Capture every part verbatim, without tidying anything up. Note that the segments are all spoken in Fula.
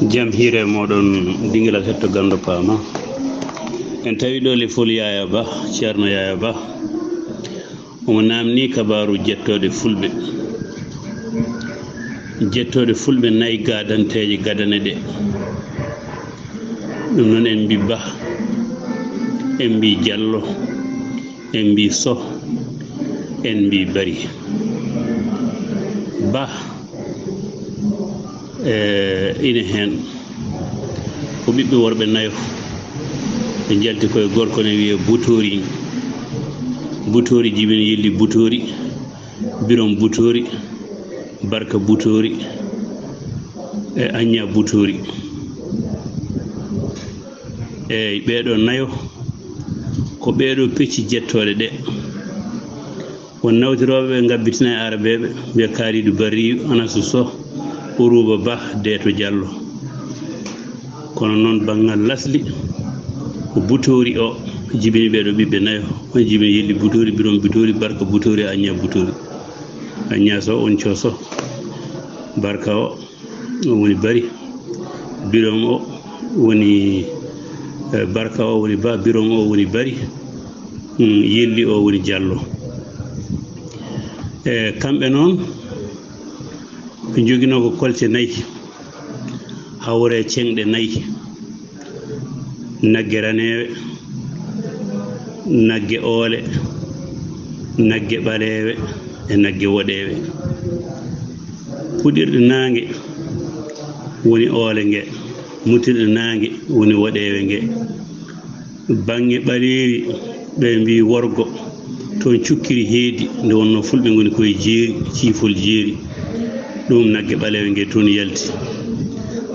Jam hiire mooɗon, Dingilal Hetto Ganndo Paama. En tawi ɗo lefol Yaaya Ba, Ceerno Yaaya Ba. Omo naamni kabaaru jettooɗe Fulɓe. Jettooɗe Fulɓe nayi gaadanteeje gadane ɗe. Ɗum noon en mbi Ba, en mbi Jallo, en mbi Soh, en mbi Bari. Ba, e, ine heen. Ko ɓiɓɓe worɓe nayo. Ɓe njalti koye gorko ne wiyee Butoori. Butoori jibini yilli Butoori, Birom Butoori, Barka Butoori, e Añña Butoori. Eey, ɓeeɗo nayo, ko ɓeeɗo pecci jettooɗe ɗe. Won nawtirooɓe ɓe ngabbitina e Arabeeɓe, mbiya Kaaliidu Barriyu, Anasu Soh, Uruuba Bah, Deeto Jallo. Kono noon banngal lasli, ko Butoori o jibini ɓeeɗo ɓiɓɓe nayo. On jibini yilli Butoori, Birom Butoori, Barka Butoori, Añña Butoori. Añña Soh, on coo Soh. Barka o, o woni Bari. Birom o woni, eh, Barka o woni Ba, Birom o woni Bari. Mm, yilli o woni Jallo. E kamɓe noon, ɓe njoginoo ko kolce nayi, hawre ceŋɗe nayi, nagge raneewe, nagge oole, nagge ɓaleewe, e nagge woɗeewe. Puɗirɗe naange woni oole nge, mutirɗe naange woni woɗeewe nge. Baŋŋe ɓaleeri, ɓe mbii worgo, toon cukkiri heedi, nde wonnoo Fulɓe ngoni koye jeeri, ciifol jeeri. Ɗum nagge ɓaleewe nge toon yalti.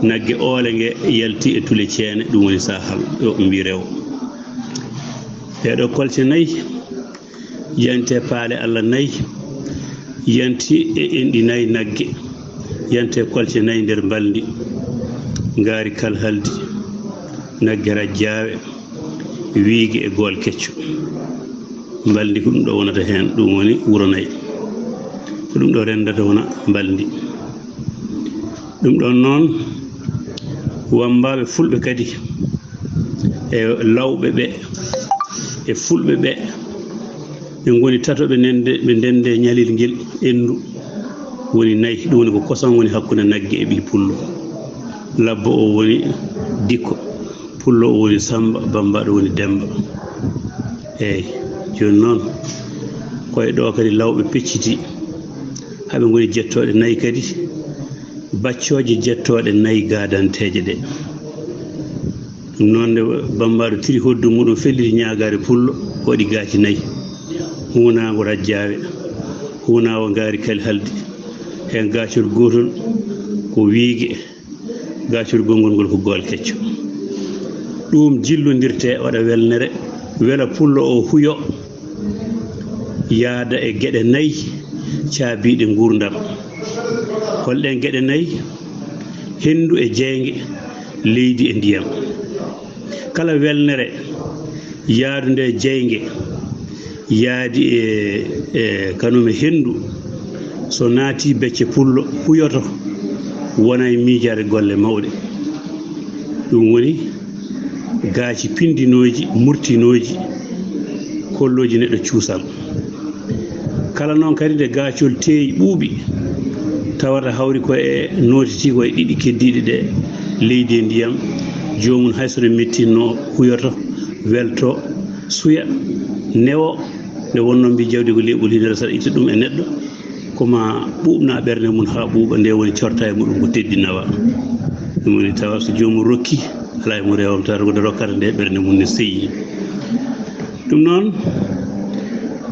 Nagge oole nge yalti e tule ceene, ɗum woni Sahal, ɗo ɓe mbii rewo. Ɗee ɗoo kolce nayi, yante paale Allah nayi, yanti e enɗi nayi nagge, yante kolce nayi nder mbalndi, ngaari kalhaldi, nagge rajjaawe, wiige e gool kecco. Mbalndi ko ɗum ɗo wonata heen, ɗum woni wuro nayi. Ko ɗum ɗo renndata wona mbalndi. Ɗum ɗon noon, wammbaaɓe Fulɓe kadi, e lawɓe ɓe, e Fulɓe ɓe, ɓe ngoni tato, ɓe nende, ɓe ndende ñalel ngel enndu woni nayi. Ɗum woni ko kosam woni hakkunde nagge e ɓii pullo. Labbo o woni Dikko, pullo o woni Samba, bammbaaɗo woni Demmba. Eey, jooni noon, koye ɗo kadi lawɓe pecciti, haa ɓe ngoni jettooɗe nayi kadi, baccooje jettooɗe nayi gaadanteeje ɗe. Ɗum noon, nde bammbaaɗo tiri hoddu muɗum felliti ñaagaare pullo, waɗi gaaci nayi. Huunaango rajjaawe, huunaango ngaari kalhaldi, heen gaacol gootol ko wiige, gaacol gonngol ngol ko gool kecco. Ɗum jillondirte, waɗa welnere, wela pullo o huyo, yaada e geɗe nayi caabiiɗe nguurndam. Holɗen geɗe nayi? Henndu e jeynge, leydi e ndiyam. Kala welnere yaadunde e jeynge, yaadi e, e kanum e henndu, so naati becce pullo, huyoto, wona e miijaade golle mawɗe. Ɗum woni gaaci pinndinooji, murtinooji, kollooji neɗɗo cuusal. Kala noon kadi nde gaacol teeyi ɓuuɓi, tawata hawri ko e nootiti ko e ɗiɗi keddiiɗe ɗe, leydi e ndiyam, joomum hay so no mettinno, huyoto, welto, suya, newo, nde wonno mbi jawdi ko leeɓol hino resa itta ɗum e neɗɗo, ko ma ɓuuɓna ɓernde mum haa ɓuuɓa, nde woni corta e muɗum ko teddi nawa. Ɗum woni tawa so joomum rokki, alaa e mo rewam tawata ko nde rokkata nde ɓernde mum ne seyi. Ɗum noon,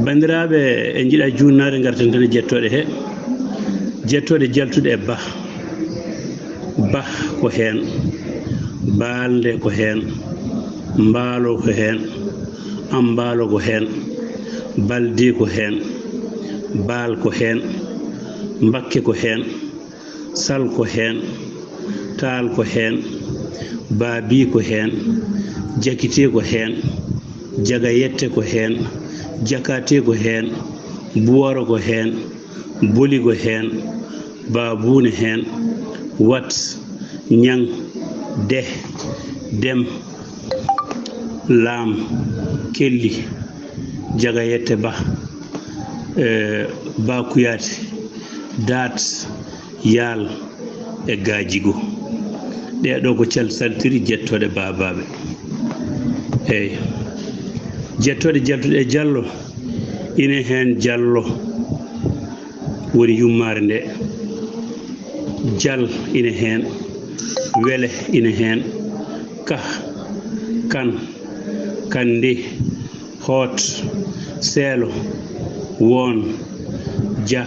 banndiraaɓe, en njiɗa juutnaade, ngarten tan e jettooɗe he, jettooɗe jaltuɗe e ba. Bah ko heen, baalnde ko heen, mbaalo ko heen, ambaalo ko heen, balde ko heen, baal ko heen, mbakke ko heen, sal ko heen, taal ko heen, baabi ko heen, jakite ko heen, jagayette ko heen, jakate ko heen, buwaro ko heen, boli ko heen, baabuune heen, wat, ñaŋ, De, Dem, Laam, Kelli, Jagayette Ba, eh, Ba Kuyaate, Daat, Yaal e Gaajigo. Ɗee ɗoo ko cal-, saltiri jettooɗe baabaaɓe. Eey. Jettooɗe jaltuɗe e Jallo, ine heen Jallo woni yummaare nde. Jal ine heen, Wele ine heen, Kah, Kan, Kande, Hoot, Seelo, Woon, Jah,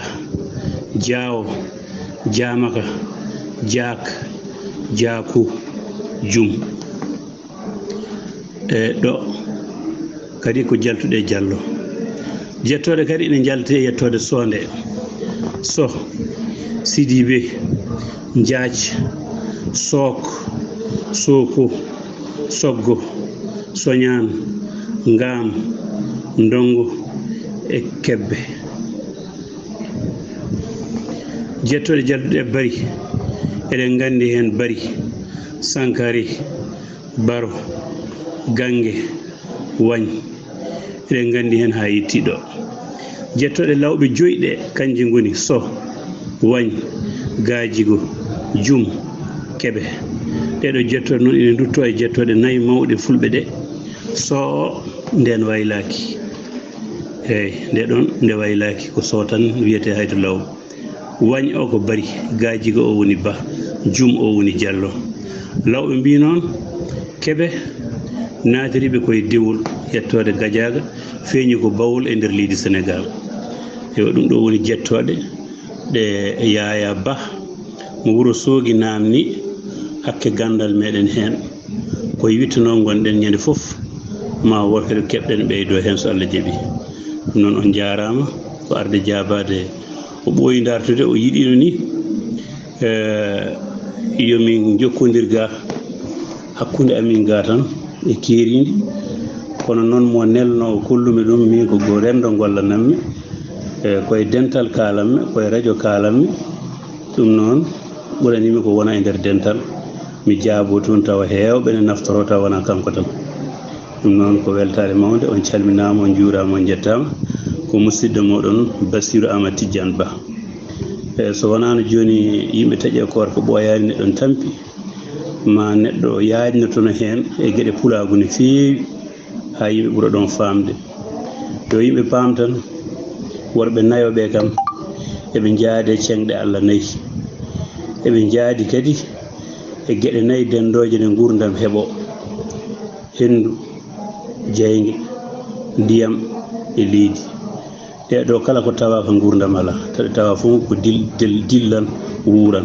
Jaawo, Jaamaka, Jaak, Jaaku, Jum. E ɗo kadi ko jaltuɗe Jallo. Jettooɗe kadi ene njalti e yettoode Soonde. So, Sidibe, Njaac, Sook, Sooko, Soggo, Soñaan, Ngaam, Ndonngo e Kebbe. Jettooɗe jaltuɗe e Bari, eɗen nganndi heen Bari, Sankari, Baro, Gannge, Wañ. Eɗen nganndi heen haa yetti ɗo. Jettooɗe lawɓe joyi ɗe, kanje ngoni So, Wañ, Gaajigo, Jum, Kebe. Ɗee ɗoo jettooɗe noon ine nduttoo e jettooɗe nayi mawɗe Fulɓe ɗe. So o, ndeen waylaaki. Eey, nde ɗoon nde waylaaki ko So tan wiyetee hay to law. Wañ o ko Bari, Gaajigo o woni Ba, Jum o woni Jallo. Lawɓe mbii noon, Kebe naatiriiɓe koye dewol, yettoode Gajaaga, feeñi ko Bawol e nder leydi Senegaal. Yo ɗum ɗo woni jettooɗe ɗe Yaaya Ba mo Wuro Soogi naamni hakke ganndal meɗen heen. Ko e wiɗto noon ngonɗen ñande fof, ma woote ɗo keɓɗen ɓeydo heen so Allah jaɓi. Ɗum noon on njaaraama, ko arde jaabaade o ɓooyi dartude, o yiɗino ni, eh, yo min njokkondir ga hakkunde amin ga tan e keeriindi. Kono noon mo nelno o kollumi ɗum, min ko go renndo ngollanammi, eh, koye dental kaalammi, koye radio kaalammi. Ɗum noon ɓuraniimi ko wona e nder dental, mi jaabo toon tawa heewɓe ne naftoroo tawa wonaa kanko tan. Ɗum noon ko weltaare mawnde, on calminaama, on njuuraama, on njettaama. Ko musidɗo mooɗon Bassirou Amadou Tidiane Ba. E so wonaano jooni yimɓe taƴi e koor ko ɓooyaani neɗɗo tampi, ma neɗɗo yaajnotono heen e geɗe pulaagu no feewi, haa yimɓe ɓura ɗoon faamde. Yo yimɓe paam tan, worɓe nayo ɓe kam, eɓe njaadi e ceŋɗe Allah nayi. Eɓe njaadi kadi e geɗe nayi denndooje ɗe nguurndam heɓoo: henndu, jeynge, ndiyam e leydi. Ɗee ɗoo kala ko tawaa ko nguurndam alaa, tawa, tawa fof ko dil-, dil-, dillan, wuuran.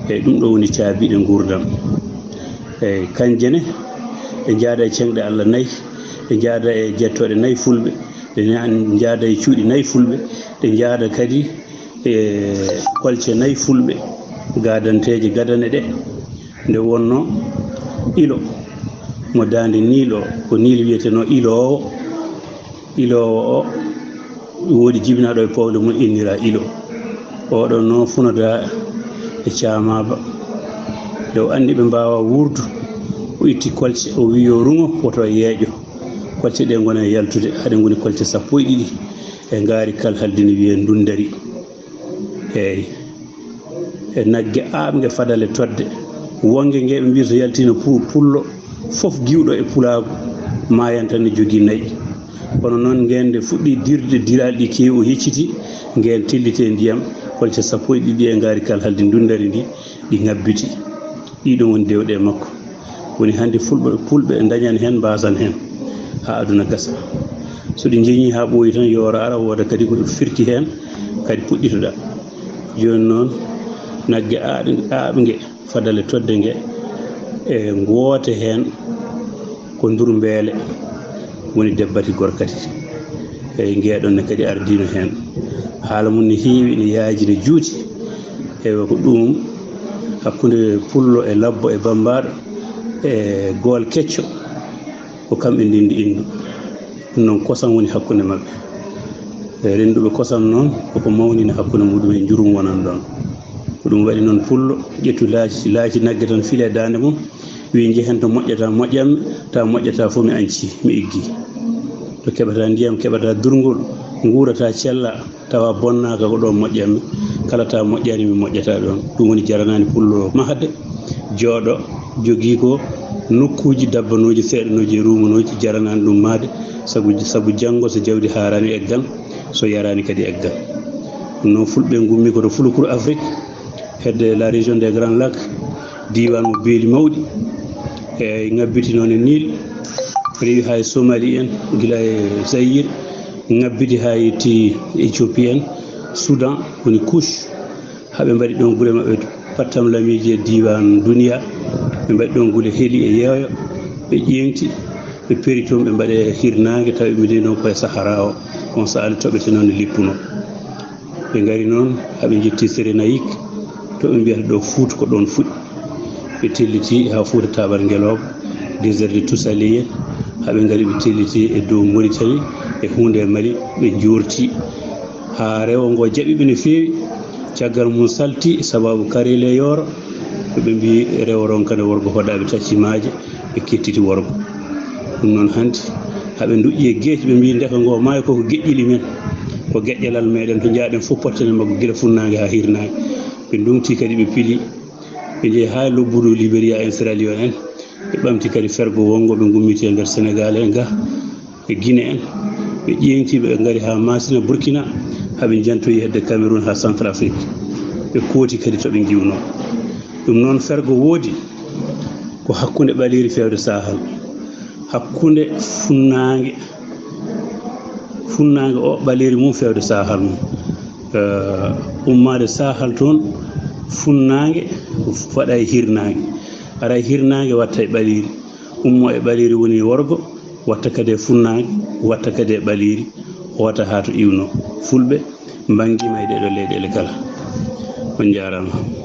Eyi, ɗum ɗo woni caabiiɗe nguurndam. Eyi, kanje ne, ɗe njaada e ceŋɗe Allah nayi, ɗe njaada e jettooɗe nayi Fulɓe, ɗe ña-, njaada e cuuɗi nayi Fulɓe, ɗe njaada kadi e kolce nayi Fulɓe, gaadanteeje gadane ɗe. Nde wonnoo ilo mo daande Niil o, ko Niil wiyetenoo iloowo. Iloowo o, woodi jibinaaɗo e pownde mum inniraa ilo. Oɗon noon funodaa e caamaaba. Nde o anndi ɓe mbaawaa wuurdu, o itti kolce, o wiyi yo ruŋo, woto yeeƴo. Kolce ɗe ngona e yaltude, haɗe ngoni kolce sappo e ɗiɗi. E ngaari kal haldi ne wiyee Ndundari. Eey. E nagge aaɓnge fadale todde. Wonge nge ɓe mbiyata yaltiino pu-, pullo, fof giwɗo e pulaagu, maayan tan ne jogii nayi. Kono noon ngeen nde fuɗɗi dirde, diraaɗi ɗi keewi, o yecciti, ngeen telliti e ndiyam, kolce sappo e ɗiɗi e ngaari kal haldi Ndundari ndi, ɗi ŋabbiti. Ɗiɗo woni dewɗe e makko. Woni hannde Fulɓe, Pulɓe ndañan heen, mbaasan heen, haa aduna gasa. So ɗi njeñii haa ɓooyi tan, yooro ara, wooda kadi ko firti heen, kadi puɗɗitoɗaa. Jooni noon, nagge aaɗ-, aaɓnge, fadale todde nge, e ngoote heen ko Ndurmbeele, woni Debbati Gorkati. Eyi, ngeeɗon ne kadi ardiino heen. Haala mum ne heewi, ne yaaji, ne juuti. Ewa, ko ɗum hakkunde Pullo e Labbo e Bammbaaɗo e Gool Kecco, ko kamɓe ndenndi inndu. Ɗum noon, kosam woni hakkunde maɓɓe. E rennduɓe kosam noon, koko mawnina hakkunde muɗum e njurum wonan ɗoon. Ko ɗum waɗi noon pullo ƴettu laaci, laaci nagge tan file daande mum, wi njehen to moƴƴata moƴƴanmi, ta moƴƴata fof mi anci, mi iggi. To keɓata ndiyam, keɓata durngol, nguurata cella, tawa bonnaaka ko ɗo moƴƴanmi, kala ta moƴƴani mi moƴƴata ɗoon. Ɗum woni jaranaani pullo mahde, jooɗo, jogii ko nokkuuji dabbanooji, seeɗanooji e ruumanooji, jaranaani ɗum mahde, sabu, sabu janngo so jawdi haaraani eggan, so yaraani kadi eggan. Ɗum noon fulɓe ngummi ko to Fulukuru Afrik, hedde la région des Grands Lacs, diiwaan mo beeli mawɗi, e ngabbiti noon e Nil, rewi haa e Somali en, gila e Zaïre, ngabbiti haa e ti Éthiopie en, Soudan, woni Kush, haa ɓe mbaɗi ɗoon gure maɓɓe pattam lamiiji e diiwaan duniya, ɓe mbaɗi ɗoon gure heli e yeeyo, ɓe ƴeeŋti, ɓe peri toon, ɓe mbaɗi hirnaange, tawi ɓe mbiɗi noon koye Sahara o, on saali toɓete noon e lippuno. Ɓe ngari noon, haa ɓe njetti Sirenayik, to ɓe mbiyata ɗo Fuuta ko ɗoon fuɗi. Ɓe telliti haa Fuuta Taaɓal Ngelooba, désert de Toussaint Léger, haa ɓe ngari ɓe telliti e dow Mauritanie e huunde e Mali, ɓe njoorti. Haa rewo ngo jaɓi ɓe no feewi, caggal mum salti sababu kareele yooro, ko ɓe mbi rewo ronkande worgo hoɗaaɓe taccimaaje, ɓe kettiti worgo. Ɗum noon hannde, haa ɓe nduƴƴi e geec, ɓe mbi ndeka ngo maayo koko geƴƴili men, ko geƴƴalal meɗen, to njaaɗen fof potten e makko gila funnaange haa hirnaange. Ɓe ndongti kadi ɓe pili, ɓe njehi haa lobbudu Liberia en, Sierra Leone en, ɓe ɓamti kadi fergo wonngo ɓe ngummiti e nder Senegal en ga, e Guinée en, ɓe ƴeeŋti ɓe ngari haa Masina Burkina, haa ɓe njantoyi hedde Cameroun haa Centrafrique. Ɓe kooti kadi to ɓe ngiwno. Ɗum noon fergo woodi ko hakkunde Ɓaleeri feewde Sahal, hakkunde funnaange, funnaange o Ɓaleeri mum feewde Sahal mum. Eh, ummaade Sahal toon, funnaange waɗa e hirnaange, ara e hirnaange watta e Ɓaleeri, ummo e Ɓaleeri woni worgo, watta kadi e funnaange, watta kadi e Ɓaleeri, hoota haa to iwno. Fulɓe mbanngiima e ɗeeɗoo leyɗeele kala. On njaaraama.